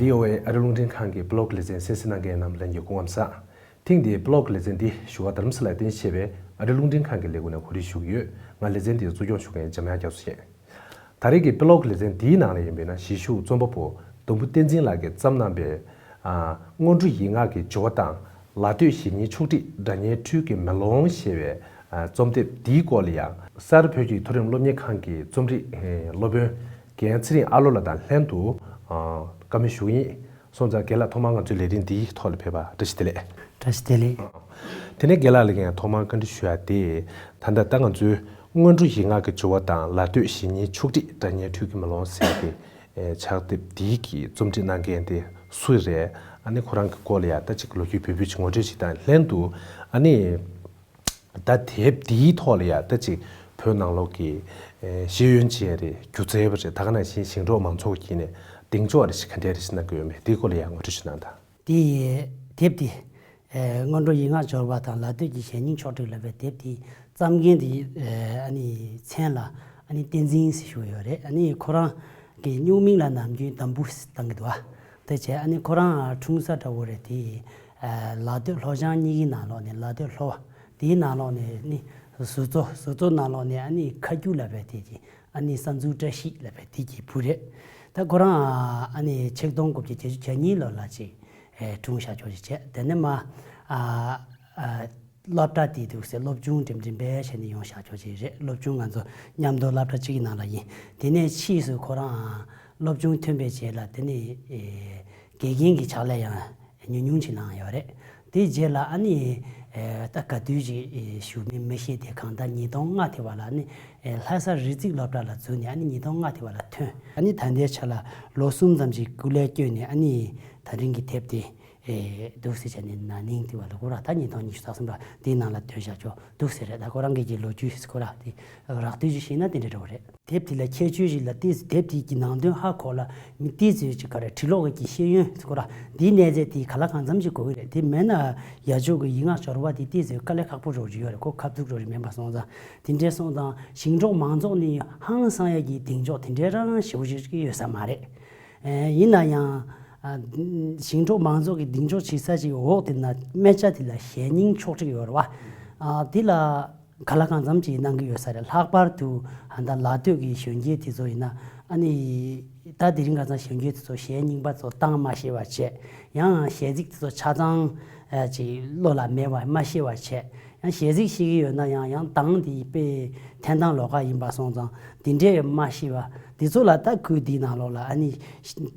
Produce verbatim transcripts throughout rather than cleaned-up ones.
ཝི་ཨོ་ཨེ་ཨ་རི་རླུང་འཕྲིན་ཁང་གི་པོ་ལོག་ལེ་ཚན་གསན་གཟིགས་གནང་མཁན་རྣམས་ལྷན་རྒྱས་སྐུ་ཁམས་བཟང་། ཐེངས་འདིའི་པོ་ལོག་ལེ་ཚན་འདི་བཞུགས་སྒར་རྡ་རམ་ས་ལར་རྟེན་གཞི་བྱས་པའི་ཨ་རི་རླུང་འཕྲིན་ཁང་གི་ལས་ཁུངས་ནས་གོ་སྒྲིག་ཞུ་གི་ཡོད། ང་ལེ་ཚན་འདི་གཙོ་སྐྱོང་ཞུ་མཁན་འཇམ་དབྱངས་རྒྱ་མཚོ་ཡིན། ད་རེས་ཀྱི་པོ་ལོག་ལེ་ཚན་འདིའི་ནང་ལ་ཡིན་པས་ན་གཞིས་བཞུགས་རྩོམ་པ་པོ་ལྡོམ་བུ་བསྟན་འཛིན་ལགས་ཀྱིས་བརྩམས་གནང་པའི་ཨ། སྔོན་འགྲོ་ཡིག་ངག་གི་སྦྱོར་བ་དང་ལ་སྟོད་གཞས་སྙན་ཕྱོགས་སྒྲིག་སྒྲ་སྙན་འཕྲུལ་གྱི་མེ་ལོང་ཞེས་པའི་ཨ། རྩོམ་དེབ་འདིའི་སྐོར་ལ་ཡང་གསར་བོད་ཀྱི་མཐོ་རིམ་སློབ་གཉེར་ཁང་གི་རྩོམ་སྒྲིག་སློབ་དཔོན་རྒན་ཚེ་རིང་ཨ་ལོ་ལགས་དང་ལྷན་དུ་ཨ། བཀའ་མོལ་ཞུ་གི་ཡིན། སོང་ཙང་རྒན་ལགས་ཐོག་མར་ང་ཚོའི་ལས་རིམ་འདིའི་ཐོག་ལ་ཕེབས་པར་བཀྲ་ཤིས་བདེ་ལེགས། བཀྲ་ཤིས་བདེ་ལེགས། དེ་ནས་རྒན་ལགས་ལ་ཡང་ཐོག་མར་བཀའ་འདྲི་ཞུ་ཡ་དེ། ད་ལྟ་ད་ང་ཚོའི་སྔོན་འགྲོ་ཡིག་ངག་གི་སྦྱོར་བ་དང་ལ་སྟོད་གཞས་སྙན་ཕྱོགས་སྒྲིག་སྒྲ་སྙན་འཕྲུལ་གྱི་མེ་ལོང་ཟེར་ཏེ། ཕྱག་དེབ་འདིའི་གི་རྩོམ་སྒྲིག་གནང་མཁན་དེ་སུ་རེད། ཨ་ནི་ཁོ་རང་གི་སྐོར་ལ་ཡ་ད་ཅིག་ལོ་རྒྱུས་བོད་བོད་ཅིག་ངོ་སྤྲོད་ཅིག་དང་ལྷན་དུ། ཨ་ནི་ད་དེབ་འདིའི་ཐོག་ལ་ཡ་ད་ཅིག་བོད་ནང་ལོགས་ཀྱི་ཤེས་ཡོན་ཅན་རེད། སྒྱུ་རྩལ་བ་རེད། ད་ག་ནང་བཞིན་ཞིང་འབྲོག་མང་ཚོགས་ཀྱི་ནས་གདེང་འཇོག་རེ་ཞིག་ག་འདྲ་རེ་ཞིག་གནང་གི་ཡོད་མེད་དེའི་སྐོར་ལ་ཡ་ངོ་སྤྲོད་ཅིག་གནང་དང་། དེ་དེབ་དེ། ཨེ། སྔོན་འགྲོ་ཡིག་ངག་སྦྱོར་བ་དང་ལ་སྟོད་ཀྱི་གཞས་སྙན་ཕྱོགས་སྒྲིག་ལབ་པའི་དེབ་དེ་བརྩམས་མཁན་དེ་ཨ་ནི་མཚན་ལ་ཨ་ནི་བསྟན་འཛིན་ཟེར་ཞུ་ཡོད་རེད། ཨ་ནི་ཁོ་རང་གི་སྨྱུག་མིང་ལ་ནམ་རྒྱུན་འདམ་བུ་ཟེར་བཏང་གི་འདུག་ཨ། དེ་བྱས་ཨ་ནི་ཁོ་རང་འཁྲུངས་ས་འདྲ་བོ་རེད་དེ། ཨ། ལ་སྟོད་ལྷོ་བྱང་གཉིས་ཀྱི་ནང་ལོགས་ནས་ལ་སྟོད་ལྷོ་བ་དེའི་ནང་ལོགས་ནས་ནི་ཟུར་གཙོ་ཟུར་གཙོ་ནང་ལོགས་ནས་ཨ་ནི་ཁ་རྒྱུག་ལབ་པའི་དེ་གི་ཨ་ནི་ས་འཛུགས་བཀྲ་ཤིས་ལབ་པའི་དེ་གི་བུ་རེད། ད་ཁོ་རང་ཨ་ནི་ཆིག་སྟོང་དགུ་བརྒྱ་བརྒྱད་ཅུ་གྱ་གཉིས་ལོ་ལ་ཅིག་ཨེ། འཁྲུངས་བཞག་ཆོག་ཅིག་བྱས། དེ་ནས་མ་ཨ་ཨ་སློབ་གྲྭ་དེ་འདུག་ཟེར། སློབ་ཆུང་འགྲིམ་འགྲིམ་པས་བྱས་ནས་ཡོང་བཞག་ཆོག་ཅིག་རེད། སློབ་ཆུང་ང་ཚོ་མཉམ་དུ་སློབ་གྲྭ་གཅིག་གི་ནང་ལ་ཡིན། དེ་ནས་ཕྱིས་སུ་ཁོ་རང་སློབ་ཆུང་ཐོན་པའི་རྗེས་ལ་དེ་ནས་ཨེ། དགེ་རྒན་གྱི་ཕྱག་ལས་ཡང་ཉུང་ཉུང་ཅིག་གནང་ཡོད་རེད། དེའི་རྗེས་ལ་ཨ་ནི་ཨེ། ད་ག་དུས་ཅིག་ཨེ། བཞུགས་མིན་མི་ཤེས་ཏེ། གང་ལྟར་ཉིས་སྟོང་ལྔ་དེ་བ་ལ་ཨ་ནི་ཨེ། ལྷ་ས་རི་རྩེ་སློབ་གྲྭ་ལ་འཛུལ་ནས་ཨ་ནི་ཉིས་སྟོང་ལྔ་དེ་བ་ལ་ཐོན། ཨ་ནི་ད་ལྟའི་ཆ་ལ་ལོ་གསུམ་ཙམ་ཅིག་སྐུ་ལས་བསྐྱོན་ནས་ཨ་ནི་ད་རིང་གི་དེབ་དེ་ཨེ། འདུག་ཟེར་བྱས་ནས་ན་ནིང་དེ་བ་ལ་ཁོ་རང་ད་ཉིས་སྟོང་ཉི་ཤུ་རྩ་གསུམ་པ་དེའི་ནང་ལ་ཐོན་བཞག་ཆོག་འདུག་ཟེར་རེད། ད་ཁོ་རང་གི་གི་ལོ་རྒྱུས་ཁོ་རང་དེ་རགས་བསྡུས་ཅིག་བཤད་ན་དེ་འདྲ་འདྲ་བོ་རེད། དེབ་དེ་ལ་ཁྱད་ཆོས་ཤིག་ལ་ཏིས་དེབ་དེ་གི་ནང་དོན་ཧ་གོ་ལ་མི་ཏིས་ཟེར་ཅིག་ག་རེ་བྲི་ཀློག་གི་ཤེས་ཡོན་ཁོ་ར་འདིའི་གནས་ཚད་དེ་ག་ལ་གང་འཚམ་ཅིག་གོ་གི་རེད། དེ་མེད་ན་ཡ་ཇོ་གི་ཡིག་ངག་སྦྱོར་བ་དེ་ཏིས་ཟེར་དཀའ་ལས་ཁག་པོ་རོ་ཅིག་ཡོད་རེད། ཁོ་ཁ་ཐུག་རོ་ཅིག་མེད་པ་སོང་ཙང་དེ་འདྲའི་སོང་ཙང་ཞིང་འབྲོག་མང་ཚོགས་ནི་ཧང་སང་ཡ་གི་གདེང་འཇོག་དེ་འདྲའི་རང་ཞེ་པོ་ཅིག་ཡོད་ས་མ་རེད། ཨེ། ཡིན་ན་ཡང་ཨ། ཞིང་འབྲོག་མང་ཚོགས་ཀྱི་གདེང་འཇོག་བྱེད་ས་ཅིག་འོག་དེ་ན་སྨད་ཆ་དེ་ལ་གཞས་སྙིང་ཕྱོགས་སྒྲིག་ཡོད་རེད་བ། ཨ། དེ་ལ་ག་ལ་གང་འཚམ་ཅིག་གནང་གི་ཡོད་ས་རེད། ལྷག་པར་དུ་ཨ་ད་ལ་སྟོད་ཀྱི་གཞོན་སྐྱེས་དེ་ཚོ་ཡིན་ན་ཨ་ནི་ད་དེ་རིང་ཁ་སང་གཞོན་སྐྱེས་དེ་ཚོ་གཞས་རྙིང་པ་ཚོ་བཏང་མ་ཤེས་པ་བྱས། ཡང་གཞས་ཚིག་དེ་ཚོ་ཆ་ཚང་ཨ་ཅིག་བློ་ལ་མེད་པ་མ་ཤེས་པ་བྱས། ཡང་གཞས་ཚིག་ཤེས་ཀྱི་ཡོད་ན་ཡང་ཡང་གདངས་དེ་དཔེ་འཐེན་སྟངས་ལོགས་ཀ་ཡིན་པ་སོང་ཙང་དེ་འདྲས་མ་ཤེས་པ་དེ་ཚོ་ལ་ད་ཁུལ་འདིའི་ནང་ལོགས་ལ་ཨ་ནི་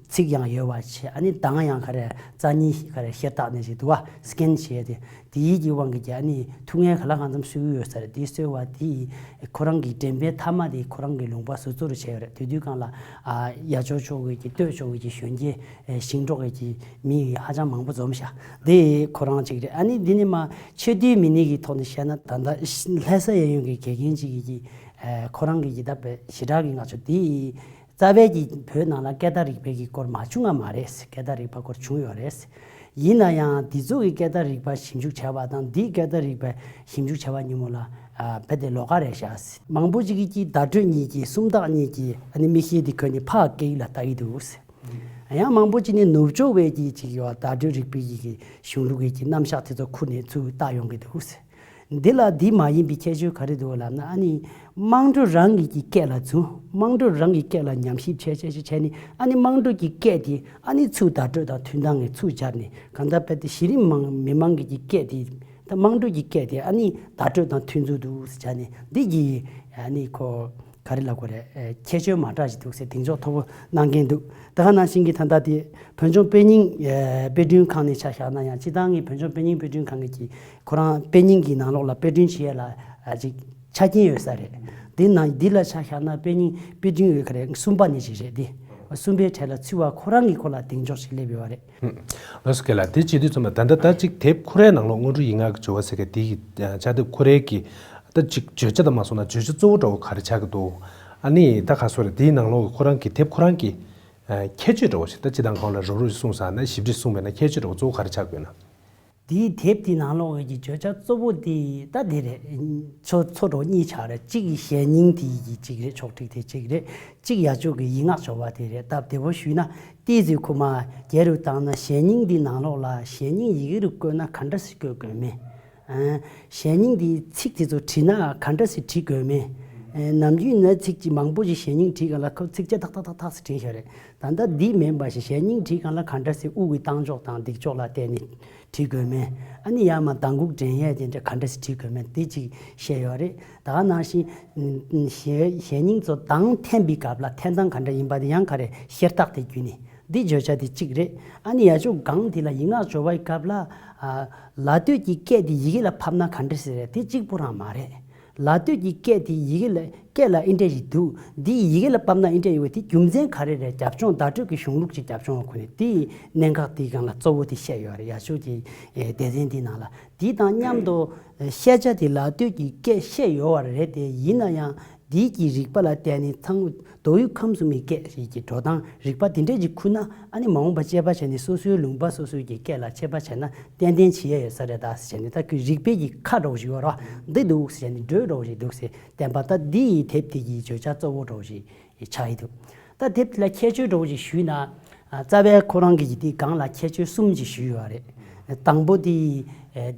ཚིག་ཡང་ཡོད་པ་བྱས། ཨ་ནི་གདངས་ཡང་ག་རེ་རྩ་གཉིས་ག་རེ་ཤེར་བཏགས་ནས་ཅིག་འདུག་བ། སི་ཀེན་བྱས་ཏེ་དེའི་གི་དབང་གིས་ཀྱི་ཨ་ནི་ཐུགས་ངལ་ག་ལ་གང་འཚམ་གསོ་གི་ཡོད་ས་རེད། དེ་གསོ་བ་དེ་ཁོ་རང་གི་འགྲེམས་པའི་མཐའ་མ་དེ་ཁོ་རང་གི་ལུང་པ་ཟུར་ཚོ་རུ་བྱས་ཡོད་རེད། དེ་དུས་སྒང་ལ་ཨ་ཡ་ཇོ་ཕྱོགས་ཀྱི་གི་སྟོད་ཕྱོགས་ཀྱི་གི་གཞོན་སྐྱེས་ཨེ་ཞིང་འབྲོག་གི་གི་མི་ཧ་ཅང་མང་པོ་འཛོམས་ཤག་དེ་ཁོ་རང་ཅིག་རེད། ཨ་ནི་འདི་ནི་མ་ཆེས་མཐོའི་མི་སྣའི་གི་ཐོག་ནས་བཤད་ན་ད་ལྟ་ལྷ་ས་གཡས་གཡོན་གི་དགེ་རྒན་ཅིག་གི་གི་ཨེ་ཁོ་རང་གི་གི་ད་དཔེ་ཞེ་དྲག་གི་ང་ཚོ་དེ་རྩ་བའི་གི་བོད་ནང་ལ་སྐད་བརྡ་རིག་པའི་གི་སྐོར་མ་བྱུང་ང་མ་རེད། སྐད་བརྡ་རིག་པ་སྐོར་བྱུང་ཡོད་རེད། ཡིན་ན་ཡང་འདི་ཚོ་གི་སྐད་བརྡ་རིག་པ་ཞིབ་འཇུག་བྱས་པ་དང་འདིའི་སྐད་བརྡ་རིག་པ་ཞིབ་འཇུག་བྱས་པ་གཉིས་མོ་ལ་ཨ་དཔེ་དེ་ལོགས་ཀ་རེད་ཤག་མང་པོ་ཅིག་གིས་ཀྱི་བརྡ་སྤྲོད་གཉིས་ཀྱི་སུམ་རྟགས་གཉིས་ཀྱི་ཨ་ནི་མིག་ཤེལ་དེ་གོན་ནས་ཕར་སྐད་ཡིག་ལ་ལྟ་གི་འདུག་ཡང་མང་པོ་ཅིག་ནི་ནུབ་ཕྱོགས་པའི་གི་ཅིག་ཡོད་བརྡ་སྤྲོད་རིག་པའི་གི་གི་གཞུང་ལུགས་ཀྱི་གི་རྣམ་གཞག་དེ་ཚོ་ཁུར་ནས་ཚུར་ལྟ་ཡོང་གི་འདུག་འདི་ལ་འདི་མ་ཡིན་པའི་ཁྱད་ཆོས་ག་རེ་འདུག་ལབ་ན། ཨ་ནི་དམངས་ཁྲོད་རང་གི་གི་སྐད་ལ་བཟུང་། དམངས་ཁྲོད་རང་གི་སྐད་ལ་ཉམས་ཞིབ་བྱས་བྱས་བྱས་བྱས་ནས། ཨ་ནི་དམངས་ཁྲོད་ཀྱི་སྐད་དེ་ཨ་ནི་ཚུར་བརྡ་སྤྲོད་དང་མཐུན་སྟངས་ངས་ཚུར་སྦྱར་ནས། གང་ལྟར་དཔེ་དེ་གཞི་རིམ་མང་མི་མང་གི་གི་སྐད་དེ། ད་དམངས་ཁྲོད་ཀྱི་སྐད་དེ་ཨ་ནི་བརྡ་སྤྲོད་དང་མཐུན་ཚུལ་འདུག་ཟེར་བྱས་ནས། འདི་གི་ཨ་ནི་ཁོ་ག་རེ་ལབ་དགོས་རེད། ཨེ་ཁྱད་ཆོས་མ་འདྲ་ཞིག་འདུག་ཟེར་གདེང་འཇོག་མཐོ་པོ་གནང་མཁན་འདུག་ད་ག་ནང་བཞིན་གྱི་ད་ལྟ་དེ་བོད་ལྗོངས་དཔེ་རྙིང་ཨེ་དཔེ་སྐྲུན་ཁང་ནས་ཆ་བཞག་ན་ཡང་། སྤྱིར་བཏང་གི་བོད་ལྗོངས་དཔེ་རྙིང་དཔེ་སྐྲུན་ཁང་གི་གི་ཁོ་རང་དཔེ་རྙིང་གི་ནང་ལོགས་ལ་དཔེ་སྐྲུན་བྱེད་ཡས་ལ་ཨ་ཅིག་ཆ་རྐྱེན་ཡོད་ས་རེད། འདི་ནང་འདི་ལ་ཆ་བཞག་ན་དཔེ་རྙིང་དཔེ་སྐྲུན་ཡོད་ག་རེ་གསུམ་པ་ནས་ཅིག་རེད། འདི་གསུམ་པའི་གྲས་ལ་ཚུད་པ་ཁོ་རང་གི་སྐོར་ལ་གདེང་འཇོག་ཅིག་སླེབས་ཡོད་རེད། ལགས་སོ་རྒན་ལགས། དེ་བྱེད་དུས་ཙམ་ལ་ད་ལྟ་ད་ཅིག་དེབ་ཁོ་རའི་ནང་ལོགས་སྔོན་འགྲོ་ཡིག་ངག་གི་སྦྱོར་བ་ཟེར་མཁན་དེ་ཡི་ཕྱག་དེབ་ཁོ་རའི་གི་ད་ཅིག་བརྗོད་བྱ་དང་མ་སོང་ན་བརྗོད་བྱ་གཙོ་བོ་འདྲ་བོ་ག་རེ་ཆགས་ཀྱི་འདུག་ཨ་ནི་ད་ག་སོ་རེད། དེའི་ནང་ལོགས་ཀྱི་ཁོ་རང་གི་དེབ་ཁོ་རང་གི་ཁྱད་ཆོས་འདྲ་བོ་ཞིག་ད་སྤྱིར་བཏང་གང་ལ་རོབ་རོབ་ཞིག་གསུངས་ས་ན་ཞིབ་ཕྲ་གསུངས་པས་ན་ཁྱད་ཆོས་འདྲ་བོ་གཙོ་བོ་ག་རེ་ཆགས་དགོས་ན། དེའི་དེབ་དེའི་ནང་ལོགས་ཀྱི་བརྗོད་བྱ་གཙོ་བོ་དེ་ད་དེ་རེད། ཚོ་ཚོ་འདྲ་བོ་གཉིས་ཆགས་རེད། གཅིག་གི་གཞས་རྙིང་དེ་གི་གཅིག་རེད། ཕྱོགས་སྒྲིག་དེ་གཅིག་རེད། གཅིག་ཡ་ཇོ་གི་ཡིག་ངག་སྦྱོར་བ་དེ་རེད། སྟབས་བདེ་བོ་ཞུས་ན་ ཏི་ཟེར་ཁོ་མ་རྒྱ་རུ་བཏང་ན་ཞལ་སྙིང་འདི་ནང་ལོགས་ལ་ཞལ་སྙིང་ཡི་གེ་རུ་བཀོད་ན་ག་འདྲ་སེ་བཀོད་དགོས་མེད། ཨ། ཞལ་སྙིང་འདི་ཚིག་དེ་ཚོ་བྲིས་ན་ག་འདྲ་སེ་བྲིས་དགོས་མེད། ཨ། ནམ་རྒྱུན་ན་ཚིག་ཅིག་མང་པོ་ཞིག་ཞལ་སྙིང་བྲིས་གང་ལ་ཁོ་ཚིགས་བཅད་ཏག་ཏག་ཏག་ཏག་སེ་བྲིས་ཤག་རེད། ད་ལྟ་འདི་མིན་པ་ཞིག་ཞལ་སྙིང་བྲིས་གང་ལ་ག་འདྲ་སེ་དབུ་གི་རྟགས་འཇོག་དང་འདེགས་འཇོག་ལ་བརྟེན་ནས་བྲིས་དགོས་མེད། ཨ་ནི་ཡར་མར་ལྡང་འགུག་འདྲེན་ཡས་དེ་འདྲ་ག་འདྲ་སེ་བྲིས་དགོས་མེད་དེ་ཅིག་བཤད་ཡོད་རེད། ད་ག་ནང་བཞིན་ཞལ་ཞལ་སྙིང་ཚོ་གདངས་འཐེན་པའི་སྐབས་ལ་འཐེན་སྟངས་ག་འདྲ་ཡིན་པ་དེ་ཡང་ག་རེ་ཤེར་རྟགས་དེ་བརྒྱུད་ནས་འདི་བརྗོད་བྱ་དེ་གཅིག་རེད། ཨ་ནི་ཡ་ཆོག་སྒང་དེ་ལ་ཡིག་ངག་སྦྱོར་བའི་སྐབས་ལ་ཨ། ལ་སྟོད་ཀྱི་སྐད་དེ་ཡི་གེ་ལ་ཕབ་ན་ག་འདྲ་སེ་རེད་དེ་གཅིག་པོ་རང་མ་རེད། ལ་སྟོད་ཀྱི་སྐད་དེ་ཡི་གེ་ལ་སྐད་ལ་ཨེ་འདྲ་ཞིག་འདུག་འདི་ཡི་གེ་ལ་ཕབ་ན་ཨེ་འདྲ་ཡོད་པ་དེ་རྒྱུ་མཚན་ག་རེ་རེད། རྒྱབ་ལྗོངས་བརྡ་སྤྲོད་ཀྱི་གཞུང་ལུགས་ཀྱི་རྒྱབ་ལྗོངས་ཁོ་ནས་དེ་གནད་འགག་དེའི་སྒང་ལ་གཙོ་བོ་དེ་བཤད་ཡོད་རེད། ཡ་ཆོག་གི་སྡེ་ཚན་དེའི་ནང་ལ་དེ་དང་མཉམ་དུ་ཤེས་བྱ་དེ་ལ་སྟོད་ཀྱི་སྐད་བཤད་ཡོད་པ་རེད་དེ་ཡིན་ན་ཡང་། འདི་གི་རིགས་པ་ལ་བརྟེན་ནས་ཚང་མདོ་དབུས་ཁམས་གསུམ་གྱི་སྐད་ཀྱི་འགྲོ་སྟངས་རིགས་པ་དེ་འདྲས་ཀྱིས་ཁུར་ན་ཨ་ནི་མ་འོངས་པ་དཔྱད་པ་བྱས་ནས་སོ་སོའི་ལུང་པ་སོ་སོའི་གི་སྐད་ལ་དཔྱད་པ་བྱས་ན་ཏན་ཏན་བྱེད་ཡ་ཡོད་ས་རེད་ད་ཟེར་བྱས་ནས་ད་ཁོའི་རིགས་པའི་གི་ཁ་འདྲ་བོ་ཞིག་ཡོད་ར་འདི་འདུག་ཟེར་བྱས་ནས་འགྲོས་འདྲ་བོ་ཞིག་འདུག་ཟེར་བསྟན་པ་ད་འདི་ཡི་དེབ་དེ་གི་བརྗོད་བྱ་གཙོ་བོ་འདྲ་བོ་ཞིག་ཆགས་ཡི་འདུག་ད་དེབ་དེ་ལ་ཁྱད་ཆོས་འདྲ་བོ་ཞིག་ཞུས་ན་རྩ་བའི་ཁོ་རང་གི་དེའི་སྒང་ལ་ཁྱད་ཆོས་གསུམ་ཞིག་ཞུས་ཡོད་རེད། དང་པོ་དེ་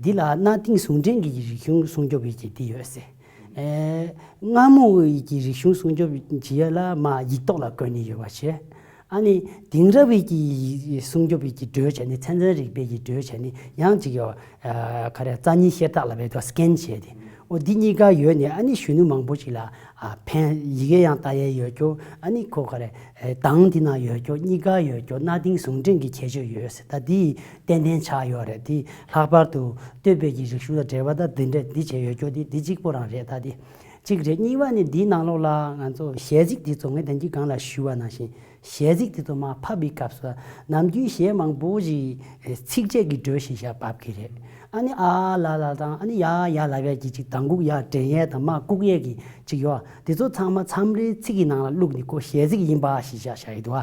འདི་ལ་གནའ་དེང་ཟུང་འབྲེལ་གྱི་རིག་གཞུང་སྲུང་སྐྱོབ་ཡི་གེ་འདི་ཡོད་ཟེར། ཨེ། སྔ་མོ་ཡི་གི་རིག་གཞུང་སྲུང་སྐྱོབ་བྱེད་ཡ་ལ་མ་ཡིག་ཐོག་ལ་བཀོད་ནས་ཡོད་པ་བྱས། ཨ་ནི་དེང་རབས་ཡི་གི་སྲུང་སྐྱོབ་ཡི་གི་འགྲོས་བྱས་ནས་ཚན་རྩལ་རིག་པའི་གི་འགྲོས་བྱས་ནས་ཡང་ཅིག་ཡོད། ཨ། ག་རེ་རྩ་གཉིས་ཤེར་རྟགས་ལ་བས་དོ་སི་ཀེན་བྱས་ཏེ། ཨོ་འདི་གཉིས་ཀ་ཡོད་ནས་ཨ་ནི་གཞོན་ནུ་མང་པོ་ཅིག་ལ་ཨ་ཕན་ཡི་གེ་ཡང་ལྟ་ཡས་ཡོད་རྒྱུ་ཨ་ནི་ཁོ་ག་རེ་ཨེ་གདངས་འདི་ན་ཡོད་རྒྱུ་གཉིས་ཀ་ཡོད་རྒྱུ་གནའ་དེང་ཟུང་འབྲེལ་གྱི་ཁྱད་ཆོས་ཡོད་ཟེར་ད་འདི་ཏན་ཏན་ཆགས་ཡོད་རེད། འདི་ལྷག་པར་དུ་སྟོད་བོད་ཀྱི་རིག་གཞུང་དང་འབྲེལ་བ་ད་འདི་འདྲ་འདི་བྱས་ཡོད་རྒྱུ་འདི་འདི་གཅིག་པོ་རང་རེད། ད་འདི་གཅིག་རེད། གཉིས་པ་ནི་འདིའི་ནང་ལོགས་ལ་ང་ཚོ་ཞལ་གཟིགས་འདི་ཚོ་ངས་དན་གྱི་སྒང་ལ་ཞུས་པ་ནང་བཞིན་ཞལ་གཟིགས་འདི་ཚོ་མར་ཕབ་པའི་སྐབས་སུ་ནམ་རྒྱུན་གཞས་མང་པོ་ཞིག་ཚིགས་བཅད་ཀྱི་འགྲོས་ཤིག་བཞག་བབས་ཀྱི་རེད། ཨ་ནི་ཨ་ལ་ལ་དང་ཨ་ནི་ཡ་ཡ་ལབ་ཡས་ཀྱི་ཅིག་དང་གུག་ཡ་འདྲེན་ཡས་དང་མ་བཀུག་ཡས་ཀྱི་ཅིག་ཡོད། དེ་ཚོ་ཚང་མ་མཚམས་རེ་ཚིག་གི་ནང་ལ་བླུགས་ནས་ཁོ་ཞལ་གཟིགས་ཡིན་པ་ཞིག་བཞག་བཞག་ཡི་འདུག་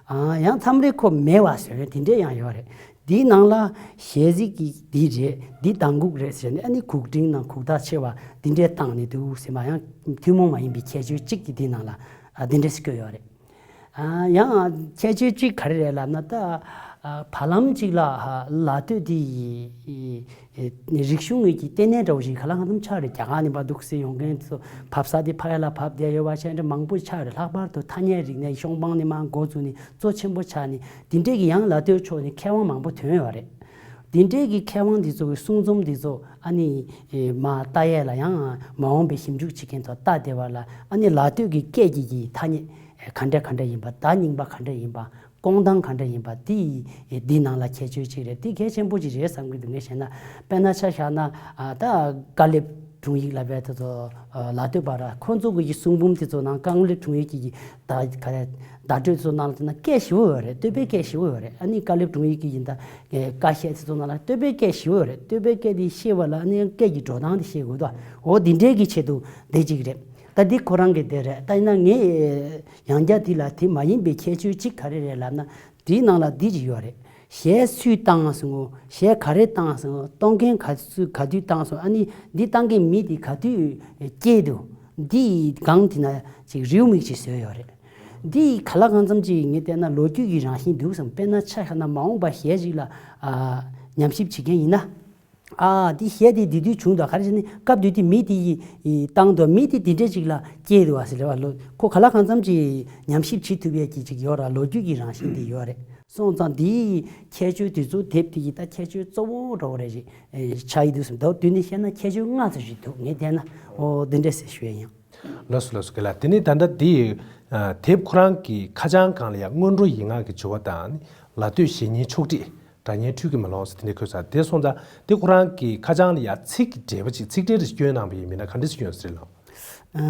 ཨ། ཡང་མཚམས་རེ་ཁོ་མེད་པ་བཟོས་ཡོད་དེ་འདྲས་ཡང་ཡོད་རེད། དེའི་ནང་ལ་ཞལ་གཟིགས་ཀྱི་འདི་རེད་འདི་དང་གུག་རེད་ཟེར་ནས་ཨ་ནི་གུག་འབྲིང་ནང་གུག་རྟགས་ཆེ་བ་འདི་འདྲས་བཏང་ནས་འདུག་ཟེར་མ་ཡང་ཐུན་མོང་མ་ཡིན་པའི་ཁྱད་ཆོས་གཅིག་གི་འདི་ནང་ལ་ཨ་འདི་འདྲས་བཀོད་ཡོད་རེད། ཨ་ཡང་ཁྱད་ཆོས་གཅིག་ག་རེ་རེད་ལབ་ན་ད་ཨ་བར་ལམ་གཅིག་ལ་ཨ་ལ་སྟོད་འདི་ཡི་ཨེ་རིག་གཞུང་ངོས་ཀྱི་ལྟེ་གནས་འདྲ་བོ་ཞིག་ག་ལ་གང་འཚམ་ཆགས་རེད། རྒྱ་གར་ནས་མར་འདུག་སེ་ཡོང་མཁན་ཚོ་བབས་ས་དེ་ཕ་ཡ་ལ་བབས་བསྡད་ཡོད་པ་བྱས་འདྲ་མང་པོ་ཆགས་རེད། ལྷག་པར་དུ་ཐ་སྙད་རིག་གནས་ཤོང་སྤང་ནས་མར་འགོ་བཙུགས་ནས་གཙོ་ཆེན་པོ་ཆགས་ནས་འདི་འདྲས་ཀྱི་ཡང་ལ་སྟོད་ཕྱོགས་ནས་མཁས་དབང་མང་པོ་ཐོན་ཡོད་རེད། འདི་འདྲས་ཀྱི་མཁས་དབང་འདི་ཚོ་གི་གསུང་རྩོམ་འདི་ཚོ་ཨ་ནི་མར་ལྟ་ཡས་ལ་ཡང་མ་འོངས་པའི་ཞིབ་འཇུག་བྱེད་མཁན་ཚོ་ལྟ་བདེ་བ་ལ་ཨ་ནི་ལ་སྟོད་ཀྱི་སྐད་ཀྱི་གི་ཐ་སྙད་ག་འདྲ་ག་འདྲ་ཡིན་པ་ད་རྙིང་པ་ག་འདྲ་ཡིན་པ། སྐོང་སྟངས་ག་འདྲ་ཡིན་པ་དེ་འདི་ནང་ལ་ཁྱད་ཆོས་གཅིག་རེད། དེ་གལ་ཆེན་པོ་ཅིག་རེད་བསམ་གྱི་འདུག་ངས་བཤད་ན་དཔེར་ན་ཆ་བཞག་ན་ཨ་ད་ཀ་ལེབ་དྲུང་ཡིག་ལབ་པའི་དེ་ཚོ་ལ་སྟོད་པ་ར་ཁོང་ཚོ་གི་གསུང་འབུམ་དེ་ཚོ་ནང་ཀ་ལེབ་དྲུང་ཡིག་གི་བརྡ་ག་རེ་བརྡ་སྤྲོད་དེ་ཚོ་ནང་ལ་བལྟས་ན་སྐད་ཞེ་པོ་ཡོད་རེད། སྟོད་པའི་སྐད་ཞེ་པོ་ཡོད་རེད། ཨ་ནི་ཀ་ལེབ་དྲུང་ཡིག་གི་ཡིན་ད་ཀ་ཤད་དེ་ཚོ་ནང་ལ་སྟོད་པའི་སྐད་ཞེ་པོ་ཡོད་རེད། སྟོད་པའི་སྐད་དེ་ཤེས་པ་ལ་ཨ་ནི་སྐད་ཀྱི་འགྲོ་སྟངས་དེ་ཤེས་དགོས་དོ། འོ་འདི་འདྲའི་གི་ཆེད་དུ་འདི་གཅིག་རེད། ད་འདི་ཁོ་རང་གི་དེ་རེད། ད་ཡིན་ན་ངས་ཡང་བསྐྱར་འདི་ལ་དེ་མ་ཡིན་པའི་ཁྱད་ཆོས་གཅིག་ག་རེ་རེད་ལབ་ན་དེའི་ནང་ལ་འདི་གཅིག་ཡོད་རེད། གཞས་སུས་བཏང་སོང་། གཞས་ག་རེ་བཏང་སོང་། གཏོང་མཁན་ག་ཚོས་ག་དུས་བཏང་སོང་། ཨ་ནི་འདི་བཏང་མཁན་མི་དེ་ག་དུས་སྐྱེས་འདུག་འདི་སྒང་དེ་ན་ཅིག་རེའུ་མིག་ཅིག་བཟོས་ཡོད་རེད། འདི་ག་ལ་གང་འཚམ་ཅིག་ངས་བལྟས་ན་ལོ་རྒྱུས་ཀྱི་རང་བཞིན་འདུག་བསམ། དཔེར་ན་ཆ་བཞག་ན་མ་འོངས་པ་གཞས་ཅིག་ལ་ཨ་ཉམས་ཞིབ་བྱེད་མཁན་ཡིན་ན། ཨ་འདི་གཞས་དེ་འདི་དུས་བྱུང་འདུག་ག་རེ་བྱས་ནས་སྐབས་དེ་དུས་མི་དེ་ཡིས་བཏང་འདུག་མི་དེ་འདི་འདྲས་ཅིག་ལ་སྐྱེས་འདུག་བ་ཟེར་ལེ་བ་ལོ། ཁོ་ག་ལ་གང་འཚམ་ཅིག་ཉམས་ཞིབ་བྱེད་ཐུབ་ཡས་ཀྱི་ཅིག་ཡོད་ར། ལོ་རྒྱུས་ཀྱི་རང་བཞིན་དེ་ཡོད་རེད། སོང་ཙང་འདིའི་ཁྱད་ཆོས་དེ་ཚོ་དེབ་དེ་ཡི་ད་ཁྱད་ཆོས་གཙོ་བོ་འདྲ་བོ་རེ་ཞིག་ཆགས་ཡི་འདུག་བསམ། ད་དུས་ནས་བཤད་ན་ཁྱད་ཆོས་ལྔ་ཙམ་ཞིག་འདུག་ངས་བལྟས་ན་ཨོ་འདི་འདྲས་ཟེར་ཞུ་ཡས་ཡིན། ལགས་སོ་ལགས་སོ། རྒན་ལགས་དེ་ནས་ད་ལྟ་འདི་ཡི་དེབ་ཁོ་རང་གི་ཁ་བྱང་སྒང་ལ་ཡང་སྔོན་འགྲོ་ཡིག་ངག་གི་སྦྱོར་བ་དང་ལ་སྟོད་གཞས་སྙན་ཕྱོགས་སྒྲིག་སྒྲ་སྙན་འཁྲུལ་གྱིས་མི་ལོང་ཟེར་དེ་འདྲ་འཁོད་ཚར། དེ་སོང་ཙང་དེ་ཁོ་རང་གི་ཁ་བྱང་ལ་ཡང་ཚིག་གི་འགྲེལ་པ་ཅིག་ཚིག་འགྲེལ་རེ་ཞིག་བསྐྱོན་གནང་བ་ཡིན་མིན་ན་ག་འདྲ་ཞིག་བསྐྱོན་ཟེར་ལགས། ཨ་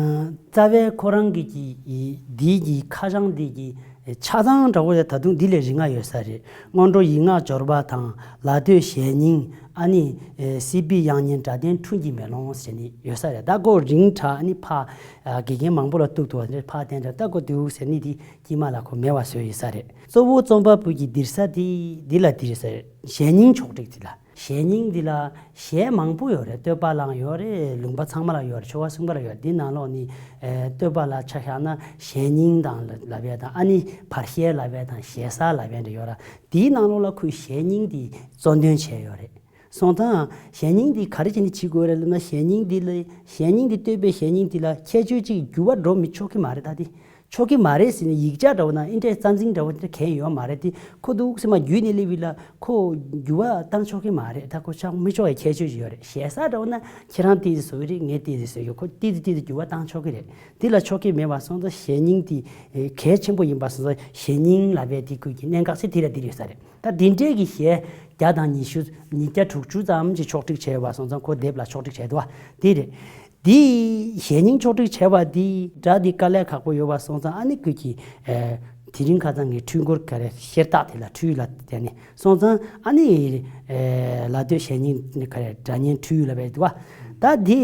རྩ་བའི་ཁོ་རང་གི་གི་འདི་གི་ཁ་བྱང་འདི་གི་ཆ་ཚང་འདྲ་བོ་ཡ་ད་དུང་འདི་ལས་རིང་ང་ཡོད་ས་རེད། སྔོན་འགྲོ་ཡིག་ངག་སྦྱོར་བ་དང་ལ་སྟོད་གཞས་སྙན་ཨ་ནི་སྲིད་པའི་དབྱངས་སྙན་སྒྲ་ལྡན་འཁྲུལ་གྱིས་མི་ལོང་ཟེར་ནས་ཡོད་ས་རེད། ད་ཁོ་རིང་དྲགས་ཨ་ནི་ཕ་དགེ་རྒན་མང་པོ་ལ་གཏུག་ཐུབ་པ་རེད། ཕ་བསྟན་དྲགས་ད་ཁོ་དེའུ་ཟེར་ནི་དེ་དཀྱིལ་མ་ལ་ཁོ་མེད་པ་བཟོས་ཡོད་ས་རེད། གཙོ་བོ་རྩོམ་པ་པོ་གི་འདིར་ས་དེ་འདི་ལ་འདིར་ས་རེད། གཞས་སྙན་ཕྱོགས་སྒྲིག་དེ་ལ། ཞལ་སྙིང་འདི་ལ་ཞལ་མང་པོ་ཡོད་རེད། སྟོད་པ་ལའང་ཡོད་རེད། ལུང་པ་ཚང་མ་ལ་ཡོད་རེད། ཆོལ་ཁ་གསུམ་ཀ་ལ་ཡོད་རེད། འདི་ནང་ལོགས་ནི་ཨེ་སྟོད་པ་ལ་ཆ་བཞག་ན་ཞལ་སྙིང་དང་ལབ་ཡ་དང་། ཨ་ནི་བར་ཞལ་ལབ་ཡ་དང་ཞལ་ཟ་ལབ་ཡ་འདྲ་ཡོད་ར། དེའི་ནང་ལོགས་ལ་ཁོས་ཞལ་སྙིང་འདི་གཙོ་འདོན་བྱས་ཡོད་རེད། སོང་ཙང་ཞལ་སྙིང་འདི་ག་རེ་བྱས་ནས་བྱེད་དགོས་རེད་ལབ་ན། ཞལ་སྙིང་འདི་ལ་ཞལ་སྙིང་འདི་སྟོད་པའི་ཞལ་སྙིང་འདི་ལ་ཁྱད་ཆོས་གཅིག་འགྱུར་བ་འགྲོ་མི་ཆོག་གི་མ་རེད། ད་འདི་ཆོག་གི་མ་རེད་ཟེར་ནས་ཡིག་ཆ་འདྲ་བོ་ན་ཨིན་ཏྲེ་རྩ་འཛིན་འདྲ་བོ་དེ་གན་ཡོད་མ་རེད། དེ་ཁོ་འདུག་སེ་མ་བརྒྱུད་ནས་སླེབས་པ་ལ་ཁོ་འགྱུར་བ་བཏང་ཆོག་གི་མ་རེད། ད་ཁོ་ཆགས་མི་ཆོག་པའི་ཁྱད་ཆོས་ཅིག་ཡོད་རེད། ཞལ་ཟས་འདྲ་བོ་ན་ཁྱེད་རང་ཏོག་ཙམ་བཟོ་གི་རེད། ངས་ཏོག་ཙམ་བཟོ་གི་ཡོད། ཁོ་ཏོག་ཙམ་ཏོག་ཙམ་འགྱུར་བ་བཏང་ཆོག་གི་རེད། དེ་ལ་ཆོག་གི་མེད་པ་སོང་ཙང་ཞལ་སྙིང་དེ་གལ་ཆེན་པོ་ཡིན་པ་སོང་ཙང་ཞལ་སྙིང་ལབ་པའི་དེ་ཁོས་ཀྱི་གནད་འགག་ཆེ་དེ་ལ་དེ་རེད་ས་རེད། ད་དེ་འདྲས་ཀྱི་ཞལ་བརྒྱ་དང་ཉི་ཤུ་ཉིས་བརྒྱ་དྲུག་ཅུ་ཙམ་ཅིག་ཕྱོགས་སྒྲིག་བྱས་ཡོད་པ་སོང་ཙང་ཁོ་དེབ་ལ་ཕྱོགས་སྒྲིག་བྱས་འདུག་བ། དེ་རེད། དེའི་ཞལ་སྙིང་ཕྱོགས་སྒྲིག་བྱས་པ་དེའི་སྒྲ་དེ་དཀའ་ལས་ཁག་པོ་ཡོད་པ་སོང་ཙང་ཨ་ནི་ཁོས་ཀྱི་ཨེ་དེ་རིང་ཁ་སང་ངས་འཕྲུལ་འཁོར་ག་རེ་ཤེལ་རྟགས་དེ་ལ་འཕྲུལ་ལ་བསྡད་ནས་སོང་ཙང་ཨ་ནི་ཨེ་ལ་སྟོད་ཞལ་སྙིང་ག་རེ་སྒྲ་སྙན་འཕྲུལ་ལ་བས་འདུག་བ། ད་དེ་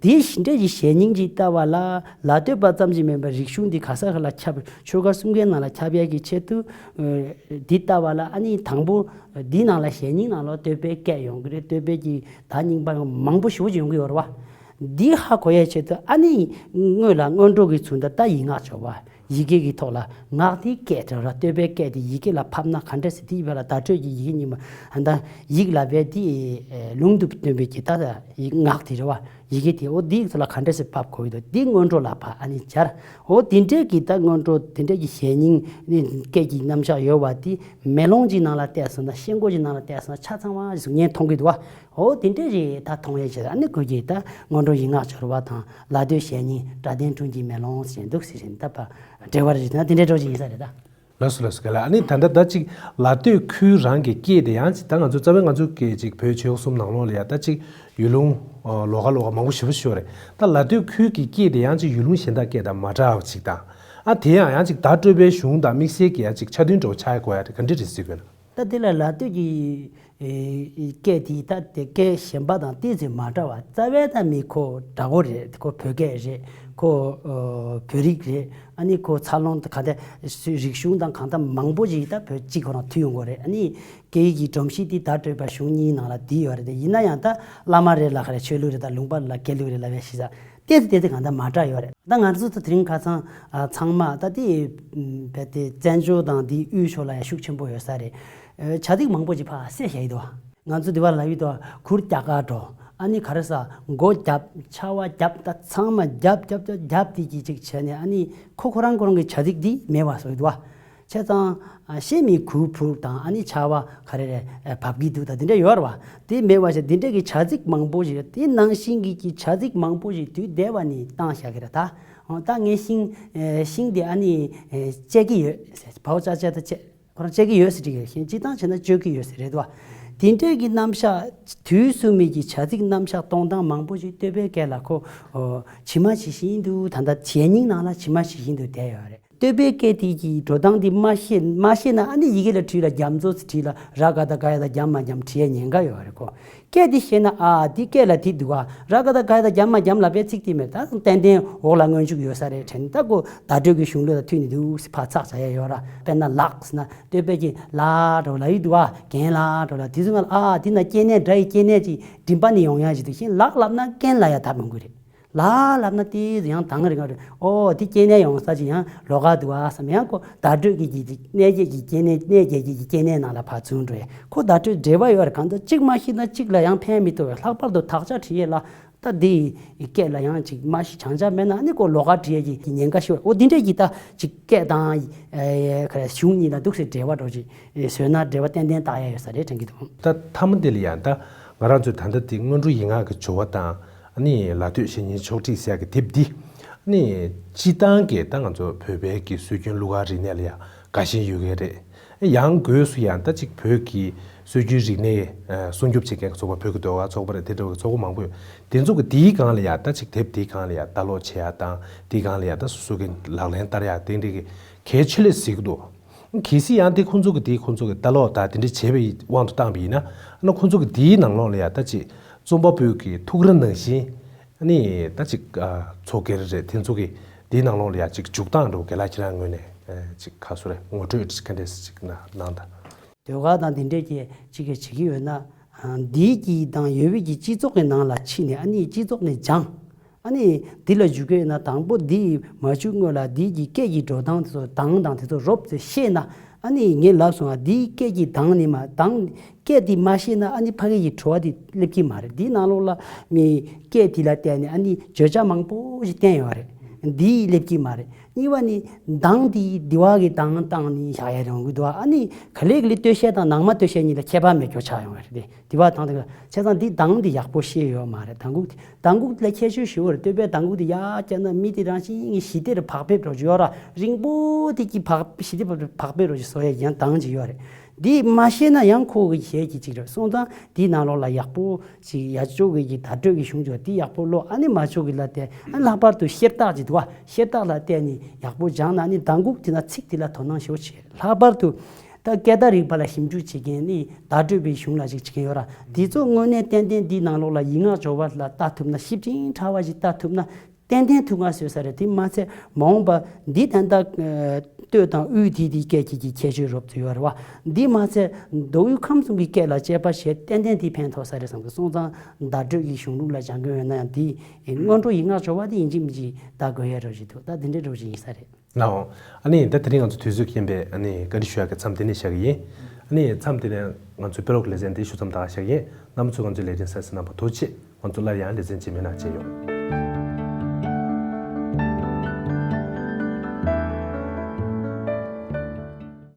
དེ་འདྲས་ཀྱི་ཞལ་སྙིང་ཅིག་ལྟ་བ་ལ་ལ་སྟོད་པ་ཙམ་ཞིག་མིན་པར་རིག་གཞུང་འདི་ག་ས་ག་ལ་ཁྱབ། ཆོལ་ཁ་གསུམ་ཀའི་ནང་ལ་ཁྱབ་ཡས་ཀྱི་ཆེད་དུ་ཨེ་འདི་ལྟ་བ་ལ་ཨ་ནི་དང་པོ་འདི་ནང་ལ་ཞལ་སྙིང་ནང་ལ་སྟོད་པའི་སྐད་ཡོང་གི་རེད། སྟོད་པའི་གི་ད་རྙིང་པ་མང་པོ་ཞེ་པོ་ཅིག་ཡོང་གི་ཡོད་རེད་བ། འདི་ཧ་གོ་ཡའི་ཆེད་དུ་ཨ་ནི་སྔོན་ལ་སྔོན་འགྲོ་གི་ཚུལ་དུ་ད་ཡིག་ངག་སྦྱོར་བ། ཡི་གེ་གི་ཐོག་ལ་ངག་དེའི་སྐད་དེ་ར་སྟོད་པའི་སྐད་དེ་ཡི་གེ་ལ་ཕབ་ན་ག་འདྲ་སེ་དེའི་བར་ལ་བརྡ་སྤྲོད་ཀྱི་ཡི་གེ་གཉིས་མ་ཨ་ད་ཡིག་ལ་བས་དེ་ལུང་དུ་སྟོན་པའི་གི་ད་ཡིག་ངག་དེ་རེད་བ། ཡི་གེ་དེ་འོ་དེའི་ཚུལ་ལ་ག་འདྲ་སེ་ཕབ་དགོས་ཡོད་དོ། དེ་སྔོན་འགྲོ་ལ་ཕབ་ཨ་ནི་སྦྱར། འོ་དེ་འདྲས་ཀྱི་ད་སྔོན་འགྲོ་དེ་འདྲས་ཀྱི་ཞལ་སྙིང་ནི་སྐད་ཀྱི་རྣམ་གཞག་ཡོད་བ་དེ་མེ་ལོང་གི་ནང་ལ་བལྟས་སོང་ན་ཤེལ་སྒོ་གི་ནང་ལ་བལྟས་སོང་ན་ཆ་ཚང་བ་ཞིག་ངས་མཐོང་གི་འདུག་བ། འོ་དེ་འདྲས་རེད། ད་མཐོང་ཡས་བྱས་ཨ་ནི་ཁོས་ཀྱིས་ད་སྔོན་འགྲོ་ཡིག་ངག་སྦྱོར་བ་དང་ལ་སྟོད་ཞལ་སྙིང་སྒྲ་ལྡན་དྲུང་འཇིགས་མེ་ལོང་ཟེར་འདུག་ཟེར་བཞིན་ད་ཕར་འབྲེལ་བ་རེད་ན་དེ་འདྲས་འགྲོ་བཞིན་ཡིན་ས་རེད་ད། ལགས་སོ་ལགས་སོ། ག་ལ་ཨ་ནི་ད་ལྟ་ད་ཅིག་ལ་སྟོད་ཁུལ་རང་གི་སྐད་དེ་ཡང་ཅིག་ད་ང་ཚོ་རྩ་བའི་ང་ཚོ་སྐད་ཅིག་བོད་ཆོལ་གསུམ་ནང་ལོགས་ལ་ཡ་ད་ཅིག་ཡུལ་ལུང་ལོགས་ཀ་ལོགས་ཀ་མང་པོ་ཞེ་པོ་ཞིག་ཡོད་རེད། ད་ལ་སྟོད་ཁུལ་གྱི་སྐད་དེ་ཡང་ཅིག་ཡུལ་ལུང་གཞན་དག་སྐད་དང་མ་འདྲ་བ་ཅིག་དང་ཨ་དེ་ཡང་ཡང་ཅིག་བརྡ་སྤྲོད་པའི་གཞུང་དང་དམིགས་བསལ་གྱི་ཡང་ཅིག་ཆ་མཐུན་འདྲ་བོ་ཆགས་དགོས་ཡ་རེད། ག་འདྲ་རེད་ཟེར་དགོས་ན། ད་དེ་ལ་ལ་སྟོད་ཀྱི་ཨེ་སྐད་དེ་ད་དེ་སྐད་གཞན་པ་དང་ཏོག་ཙམ་མ་འདྲ་བ། རྩ་བའི་ད་མི་ཁོ་འདྲ་བོ་རེད། ཁོ་བོད་སྐད་རེད། ཁོ་ཨོ་བོད་རིགས་རེད། ཨ་ནི་ཁོ་འཚར་ལོངས་གང་ལྟར་རིག་གཞུང་དང་གང་ལྟར་མང་པོ་ཞིག་ད་བོད་གཅིག་ཁོ་རང་མཐུད་ཡོང་གི་རེད། ཨ་ནི་སྐད་ཡིག་གི་སྒྲོམ་གཞི་དེ་བརྡ་སྤྲོད་པ་གཞུང་གཉིས་ནང་ལ་འདི་ཡོད་རེད། དེ་ཡིན་ན་ཡང་ད་བླ་མ་རེད་ལ་ག་རེ་ཆོས་ལུགས་རེད་ད་ལུང་པ་རེད་ལ་དགེ་ལུགས་རེད་ལ་བས་ཤི་ས། ཏོག་ཙམ་ཏོག་ཙམ་གང་ལྟར་མ་འདྲ་ཡོད་རེད། ད་ང་ཚོ་ད་དེ་རིང་ཁ་སང་ཨ་ཚང་མ་ད་དེ་བས་དེ་བཙན་བྱོལ་དང་དེའི་དབུས་ཕྱོགས་ལ་ཡང་ཤུགས་ཆེན་པོ་ཡོད་ས་རེད། ཨ་བྱ་ཚིག་མང་པོ་ཅིག་ཕར་བསྲེས་བཞག་ཡོད་དོ། ང་ཚོ་དེ་བ་ལབ་ཡོད་དོ། གུར་རྒྱག་ག་འགྲོ། ཨ་ནི་ག་རེ་ཟ། སྒོ་བརྒྱབ། ཆར་པ་བརྒྱབ། ད་ཚང་མ་བརྒྱབ་བརྒྱབ་བརྒྱབ་བརྒྱབ་དེ་གི་ཅིག་བྱས་ནས་ཨ་ནི་ཁོ་ཁོ་རང་ཁོ་རང་གི་བྱ་ཚིག་འདི་མེད་པ་བཟོ་ཡོད་དོ། བྱས་ཙང་ཨ་ཤེས་མི་གུར་ཕུབ་དང་ཨ་ནི་ཆར་པ་ག་རེ་རེད་ཨ་བབས་ཀྱི་འདུག་ད་དེ་འདྲ་ཡོད་རེད་བ། དེ་མེད་པ་བྱས་དེ་འདྲ་གི་བྱ་ཚིག་མང་པོ་ཞིག་རེད། དེ་ནང་བཞིན་གྱི་གི་བྱ་ཚིག་མང་པོ་ཞིག་དུས་འདས་པ་ནི་བཏང་བཞག་གི་རེད་ད། འོ་ད་ངས་ཤིང་ཨེ་ཤིང་དེ་ཨ་ནི་ཨེ་བཅད་ཀྱི་ཡོད་ཟེར། བའོ་ཅ་ཅ་ད་བཅད་ཁོ་རང་བཅད་ཀྱི་ཡོད་ཟེར་བྲིས་ཀྱི་ཡོད། ཤིང་སྤྱིར་བཏང་བྱས་ན་གཅོད་ཀྱི་ཡོད་ཟེར་རེད་དོ། དེ་འདྲས་ཀྱི་རྣམ་གཞག་དུས་གསུམ་མེད་ཀྱི་བྱ་ཚིག་རྣམ་གཞག་གཏོང་སྟངས་མང་པོ་ཞིག་སྟོད་པའི་སྐད་ལ་ཁོ་ཨོ་ཇི་མ་ཇི་བཞིན་དུ་ད་ལྟ་ཞལ་སྙིང་ནང་ལ་ཇི་མ་ཇི་བཞིན་དུ་བསྡད་ཡོད་རེད། སྟོད་པའི་སྐད་དེ་གི་འགྲོ་སྟངས་དེ་མ་ཤེས་མ་ཤེས་ན་ཨ་ནི་ཡི་གེ་ལ་བྲིས་ལ་རྒྱ་མཚོ་ཟེར་བྲིས་ལ་ར་ག་ད་ག་ཡ་ད་རྒྱ་མ་རྒྱམ་བྲིས་ཡ་ཉེན་ཁ་ཡོད་རེད་ཁོ། སྐད་དེ་ཤེས་ན་ཨ་འདི་སྐད་ལ་དེ་འདུག་ཨ། ར་ག་ད་ག་ད་རྒྱ་མ་རྒྱམ་ལ་པའི་ཚིག་དེ་མེད་ད་ཏན་ཏན་འོག་ལ་སྔོན་འཇུག་ཡོད་ས་རེད་དྲན་ད་ཀོ་བརྡ་སྤྲོད་ཀྱི་གཞུང་ལུགས་ལ་མཐུད་ནས་འདུག་སེ་ཕར་ཚགས་བྱ་ཡ་ཡོད་ར། དཔེར་ན་ལགས་ཟེར་ན་སྟོད་པའི་གི་ལ་འགྲོ་ལ་ཡི་འདུག་ཨ། རྒན་ལགས་འགྲོ་ལ་དེ་ཚོ་ང་ལ་ཨ་དེ་ན་སྐྱེ་གནས་སྒྲ་ཡི་སྐྱེ་གནས་ཀྱི་མགྲིན་པ་ནས་ཡོང་ཡ་ཞིག་འདུག་ཤིང་ལགས་ལབ་ན་རྐན་ལ་ཡ་ད་མི་དགོས་རེད། ལ་ལབ་ན་དེ་ཡང་དང་རེ་ང་རེ་ཨོ་དེ་སྐྱེ་གནས་ཡོང་ས་ཅིག་ཡང་ལོགས་ཀ་འདུག་ཨ་བསམ་ཡང་ཁོ་བརྡ་སྤྲོད་ཀྱི་གི་གནས་བརྒྱད་ཀྱི་སྐྱེ་གནས་གནས་བརྒྱད་ཀྱི་གི་སྐྱེ་གནས་ནང་ལ་ཕར་ཚུར་འགྲོ་ཡ་ཁོ་བརྡ་སྤྲོད་འབྲེལ་བ་ཡོད་རེད། གང་ལྟར་གཅིག་མ་ཤེས་ན་གཅིག་ལ་ཡང་ཕན་མི་ཐོགས་པས། ལྷག་པར་དུ་དག་ཆ་བྲིས་ཡས་ལ་ད་འདི་སྐད་ལ་ཡང་ཅིག་མ་ཤེས་བྱང་ཆ་མེད་ན་ཨ་ནི་ཁོ་ལོགས་ཀ་བྲིས་ཡས་ཀྱི་ཉེན་ཁ་ཤོར། ཨོ་འདི་འདྲས་ཀྱི་ད་ཅིག་སྐད་དང་ཨེ་ག་རེ་གཞུང་གཉིས་ལ་འདུག་སེ་འབྲེལ་བ་འགྲོ་ཅིག་བཟོས་ན་འབྲེལ་བ་ཏན་ཏན་བཏགས་ཡ་ཡོད་ས་རེད་དྲན་གྱི་འདུག་ད་མཐའ་མ་འདི་ལ་ཡང་ད་ང་རང་ཚོས་ད་ལྟ་འདི་སྔོན་འགྲོ་ཡིག་ངག་གི་སྦྱོར་བ་དང་། ཨ་ནི་ལ་སྟོད་ཞལ་སྙིང་ཕྱོགས་སྒྲིག་ཟེར་ཡག་གི་དེབ་འདི། ཨ་ནི་སྤྱིར་བཏང་གི་ད་ང་ཚོ་བོད་པའི་གི་སྲོལ་རྒྱུན་གླུ་གར་རིག་གནས་ལ་ཡང་དགའ་ཞེན་ཡོད་མཁན་རེད། ཡང་སྒོས་སུ་ཡང་ད་ཅིག་བོད་ཀྱི་སྲོལ་རྒྱུན་རིག་གནས་ཨ་སྲུང་སྐྱོབ་བྱེད་མཁན་གྱི་ཚོགས་པ། བོད་ཀྱི་ཟློས་གར་ཚོགས་པ་རེད། དེ་འདྲ་བའི་ཚོགས་པ་མང་པོ་ཡོད། དེ་ཚོ་གི་དེའི་སྒང་ལ་ཡང་ད་ཅིག་དེབ་དེའི་སྒང་ལ་ཡང་ལྟ་ཀློག་བྱེད་ཡག་དང་དེའི་སྒང་ལ་ཡང་ད་སོ་སོ་གི་ལག་ལེན་བསྟར་ཡག་དེ་འདྲ་གི་གལ་ཆེ་ལེ་གཟིགས་འདུག་གལ་སྲིད་ཡང་དེ་ཁོང་ཚོ་གི་དེ་ཁོང་ཚོ་གི་ལྟ་ཀློག་དང་དེ་འདྲ་བྱས་པའི་དབང་དུ་བཏང་བ་ཡིན་ན། ཨ་ནི་ཁོང་ཚོ་གི་དེའི་ནང་ལོགས་ལ་ཡང་ད་ཅིག་རྩོམ་པ་པོའི་གི་ཐུགས་རེ་ནང་བཞིན། ཨ་ནི་ད་ཅིག་ཨ་ཚོགས་སྒེར་རེད། དེ་ཚོ་གི་དེའི་ནང་ལོགས་ལ་ཡང་ཅིག་འཇུག་སྟངས་འདྲ་བོ་རྒན་ལགས་ཁྱེད་རང་ངོས་ནས་ཨ་ཅིག་ག་ཚོད་རེད། ངོ་སྤྲོད་ག་འདྲས་ཅིག་གནང་དང་། ཟློས་གར་དང་དེ་འདྲས་ཀྱི་ཅིག་གི་བྱེད་ཀྱི་ཡོད་ན། ཨ་ འདིའི་གི་དང་ཡོད་པའི་གི་སྤྱི་ཚོགས་ཀྱི་ནང་ལ་ཕྱིན་ནས་ཨ་ནི་སྤྱི་ཚོགས་ནས་སྦྱངས། ཨ་ནི་འདི་ལ་འཇུག་གི་ཡོད་ན་དང་པོ་འདི་མ་འཇུག་སྔོན་ལ་འདིའི་གི་སྐད་ཀྱི་འགྲོ་སྟངས་དེ་ཚོ་གདངས་དང་དེ་ཚོ་རོབ་ཙམ་ཤེས་ན། ཨ་ནི་ངས་ལབ་སོང་ང་འདིའི་སྐད་ཀྱི་གདངས་ནི་མ་གདངས། སྐད་འདི་མ་ཤེས་ན་ཨ་ནི་ཕ་གི་ཡི་བྲོ་བ་འདི་སླེབས་ཀྱི་མ་རེད། འདིའི་ནང་ལོགས་ལ་མི་སྐད་འདི་ལ་བལྟས་ནས་ཨ་ནི་བརྗོད་བྱ་མང་པོ་ཞིག་བསྟན་ཡོད་རེད། འདིའི་སླེབས་ཀྱི་མ་རེད། གཉིས་པ་ནི་གདངས་འདི་འདི་བ་གི་གདངས་བཏང་ནི་བཞག་ཡ་རང་གི་འདུག་ཨ་ནི་ག་ལེ་ག་ལེ་སྟོད་གཞས་དང་ནང་མ་སྟོད་གཞས་གཉིས་ལ་ཁྱད་པར་མེད་སྐྱོ་ཆགས་ཡོང་བ་རེད། འདི་བ་དང་དེ་ག་བྱས་ཙང་འདི་གདངས་འདི་ཡག་པོ་ཤེས་ཡོད་མ་རེད། གདངས་ཁུག་འདི་གདངས་ཁུག་དེ་ལ་ཁྱད་ཆོས་ཞེ་པོ་རེད། སྟོད་པའི་གདངས་ཁུག་དེ་ཡར་བཀྱགས་ན་མི་དེ་རང་བཞིན་གྱི་ཞི་བདེ་རུ་བག་ཕེབས་འགྲོ་གི་ཡོད་ར། རིང་པོ་དེ་གི་བག་ཞི་བདེ་བག་ཕེབས་འགྲོ་གི་བཟོ་ཡ་ཡང་གདངས་ཅིག་ཡོད་རེད། འདི་མ་ཤེས་ན་ཡང་ཁོ་གི་གཞས་ཀྱི་ཅིག་རེད། སོང་ཙང་འདིའི་ནང་ལོགས་ལ་ཡག་པོ་ཅིག་ཡ་ཅོ་གི་གི་བརྡ་སྤྲོད་ཀྱི་གཞུང་ཅོ་འདི་ཡག་པོ་ཀློག་ཨ་ནི་མ་ཅོ་གི་ལ་བལྟས་ཨ་ལྷག་པར་དུ་ཤེར་རྟགས་ཅིག་འདུག་བ། ཤེར་རྟགས་ལ་བལྟས་ནས་ཡག་པོ་སྦྱངས་ན་ནི་གདངས་ཁུག་དེ་ན་ཚིག་དེ་ལ་དོ་སྣང་ཞེ་པོ་བྱེད། ལྷག་པར་དུ་ད་སྐད་བརྡ་རིག་པ་ལ་ཞིབ་འཇུག་བྱེད་མཁན་ནི་བརྡ་སྤྲོད་པའི་གཞུང་ལ་ཅིག་བྱེད་མཁན་ཡོད་ར། དེ་ཚོ་དངོས་གནས་ཏན་ཏན་འདིའི་ནང་ལོགས་ལ་ཡིག་ངག་སྦྱོར་བ་ལ་ལྟ་ཐུབ་ན་ཞིབ་ཅིང་ཕྲ་བ་ཞིག་ལྟ་ཐུབ་ན་ཏན་ཏན་ཐུགས་མངའ་གསོས་ས་རེད། དེ་མ་ཚད་མ་འོངས་པ་འདི་ད་ལྟ་ཨ་སྟོད་དང་དབུས་དེ་དེའི་སྐད་ཀྱི་གི་ཁྱད་ཆོས་རོབ་ཙམ་ཡོད་རེད་བ། འདི་མ་ཚད་མདོ་དབུས་ཁམས་གསུམ་གྱི་སྐད་ལ་དཔྱད་པ་བྱས་ཏན་ཏན་དེ་ཕན་ཐོགས་ས་རེད་བསམ་གི། སོང་ཙང་བརྡ་སྤྲོད་ཀྱི་གཞུང་ལུགས་ལ་སྦྱང་གི་ཡོད་ན་ཡང་དེ་སྔོན་འགྲོ་ཡིག་ངག་སྦྱོར་བ་དེ་ཡིན་གཅིག་མིན་གཅིག་ད་དགོས་ཡ་རོ་ཞིག་འདུག་ད་དེ་འདྲའི་རོ་ཞིག་ཡིན་ས་རེད། ལའོ། ཨ་ནི་ད་དེ་རིང་ང་ཚོ་དུས་ཚོད་རྐྱེན་པས་ཨ་ནི་བཀའ་འདྲི་ཞུ་ཡག་གི་མཚམས་དེ་ནས་བཞག་གི་ཡིན། ཨ་ནི་མཚམས་དེ་ནས་ང་ཚོའི་དཔེ་ཀློག་ལེ་ཚན་འདི་ཞུ་མཚམས་བཞག་གི་ཡིན། རྣམ་པ་ཚོས་ང་ཚོའི་ལས་རིམ་གསན་གཟིགས་གནང་བར་ཐུགས་རྗེ་ཆེ། ང་ཚོ་སླར་ཡང་ལེ་ཚན་རྗེས་མའི་ནང་མཇལ་ཡོང་།